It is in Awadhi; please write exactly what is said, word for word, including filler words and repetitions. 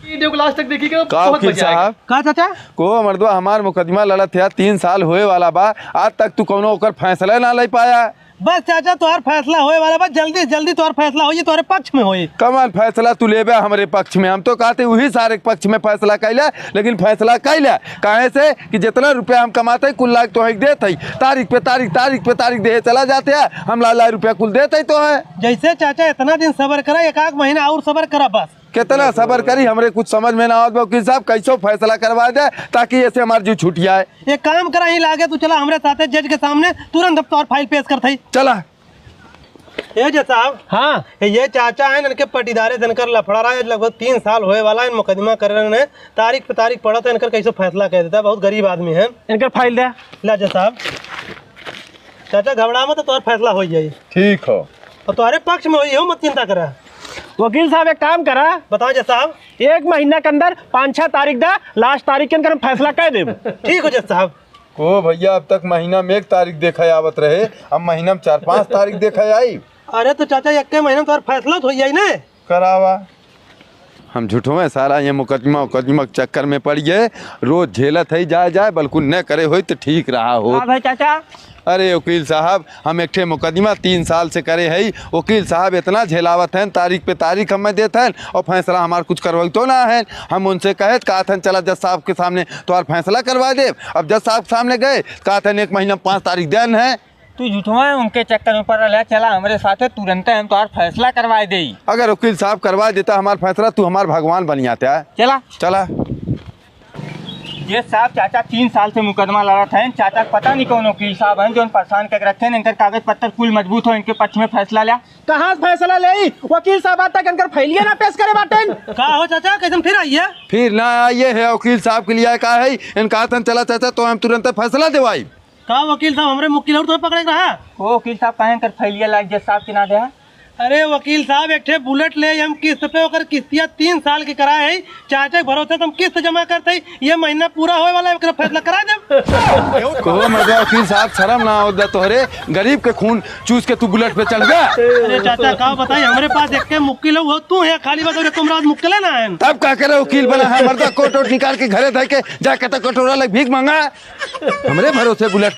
वीडियो को लास्ट तक देखिएगा, का बहुत वकील मजा आएगा। साहब? का चाचा? को मर्दवा हमार मुकदमा लड़त है, तीन साल होए वाला बा, आज तक तू कौनो ओकर फैसला ना ले पाया। बस चाचा, तोहार फैसला होए वाला बा, जल्दी से जल्दी तोहार फैसला होई, तोहरे पक्ष में होई। कमन फैसला तू लेबे हमरे पक्ष में? हम तो कहते वही सारे के पक्ष में फैसला कैले, लेकिन फैसला कैले काहे से कि जितना रुपया हम कमाते कुल लाख तोहे देत है, तारीख पे तारीख, तारीख पे तारीख दे चला जाते हैं, हम लाख लाख रुपया कुल देते तो है। जैसे चाचा इतना दिन सबर करा, एक आध महीना और सबर करा बस। कितना सबर करी, हमरे कुछ समझ में ना आवत बा वकील साहब, कैसो फैसला करवा दे ताकि ऐसे हमार जीव छूट जाए। एक काम करा, यहीं लागे तू चला हमरे साथे जज के सामने, तुरंत हम तोहर फाइल पेश करत हई। चला। ए जज साहब। हाँ। ए, ये चाचा हैं, इनके पटीदारे से इनकर लफड़ा रहा है, लगभग तीन साल होए वाला है, इन मुकदमा कर रहे हैं, तारीख पे तारीख पड़त है, इनकर कैसे फैसला कर देता है, बहुत गरीब आदमी है। इनकर फाइल दे। ला जज साहब। चाचा घबरा मत, तोहर फैसला हो जाई। ठीक हो। और तोहरे पक्ष में होई हो, मत चिंता करा। वकील साहब एक काम करा। बताओ जज साहब। एक महीना के अंदर पाँच छह तारीख दा, लास्ट तारीख के अंदर हम फैसला कर देब। ठीक हो जज साहब। को भैया, अब तक महीना में एक तारीख देखा आवत रहे, अब महीना में चार पाँच तारीख देखा आई। अरे तो चाचा, एक के महीना में तोहर फैसला तो हो जाई ना। करावा। हम झूठो में सारा ये मुकदमा, मुकदमा के चक्कर में पड़ गए, रोज झेलत है जाए जाए, बल्कि न करे होई तो ठीक रहा हो। हाँ भाई चाचा। अरे वकील साहब, हम एक ठे मुकदमा तीन साल से करे हई, वकील साहब इतना झेलावत हैं, तारीख पे तारीख हमें देत हैं और फैसला हमार कुछ करवाइतो ना है। हम उनसे कहे, कहत हैं चला जज साहब के सामने तोहार फैसला करवा देब। अब जज साहब के सामने गए, कहत हैं एक महीना में पाँच तारीख देन है। तू झूठवा है, उनके चक्कर में पड़ रहा है, चला हमरे साथे, तुरंते हम तोहार फैसला करवाए देई। अगर वकील साहब करवा देता हमार फैसला, तू हमार भगवान बन जाता है। चला। चला। जज साहब, चाचा तीन साल से मुकदमा लड़त हैं, चाचा के पता नहीं कौन वकील साहब हैं, जो परेशान करके रखे हैं, इनकर कागज पत्तर कुल मजबूत हो, इनके पक्ष में फैसला ल्या। कहाँ से फैसला लेई? वकील साहब आज तक इनकर फाइलिया ना पेश करे बाटेन। का हो चाचा, कैसन फिर आई है? फिर ना आइए है वकील साहब के लिए का है, इनका हाथन चला चाचा, तो हम तुरंत फैसला देवाई। का वकील साहब, हमरे मुक्की लौट तो पकड़े के रहा? ओ वकील साहब, काहे इनकर फाइलिया लाग जज साहब के ना दे? अरे वकील साहब, एक ठे बुलेट ले हम किस्त पे, ओकर किस्तिया तीन साल के कराए है, चाचा के भरोसे से हम किस्त जमा करते ही, ये महीना पूरा होए वाला है, ओकरा फैसला करा देब। को मजा वकील साहब, शर्म ना आवत बा तोहरे, गरीब के खून चूस के तू बुलेट पे चढ़ गया। अरे चाचा, का बताई, हमरे पास एक के मुक्की लो, वो तू है, खाली बस और तुम रात मुक्कले ना है। तब का करे वकील बना है मर्दा, कोट वोट निकाल के घरे धर के जाके तो कटोरा लग भीख मांगा। हमरे भरोसे बुलेट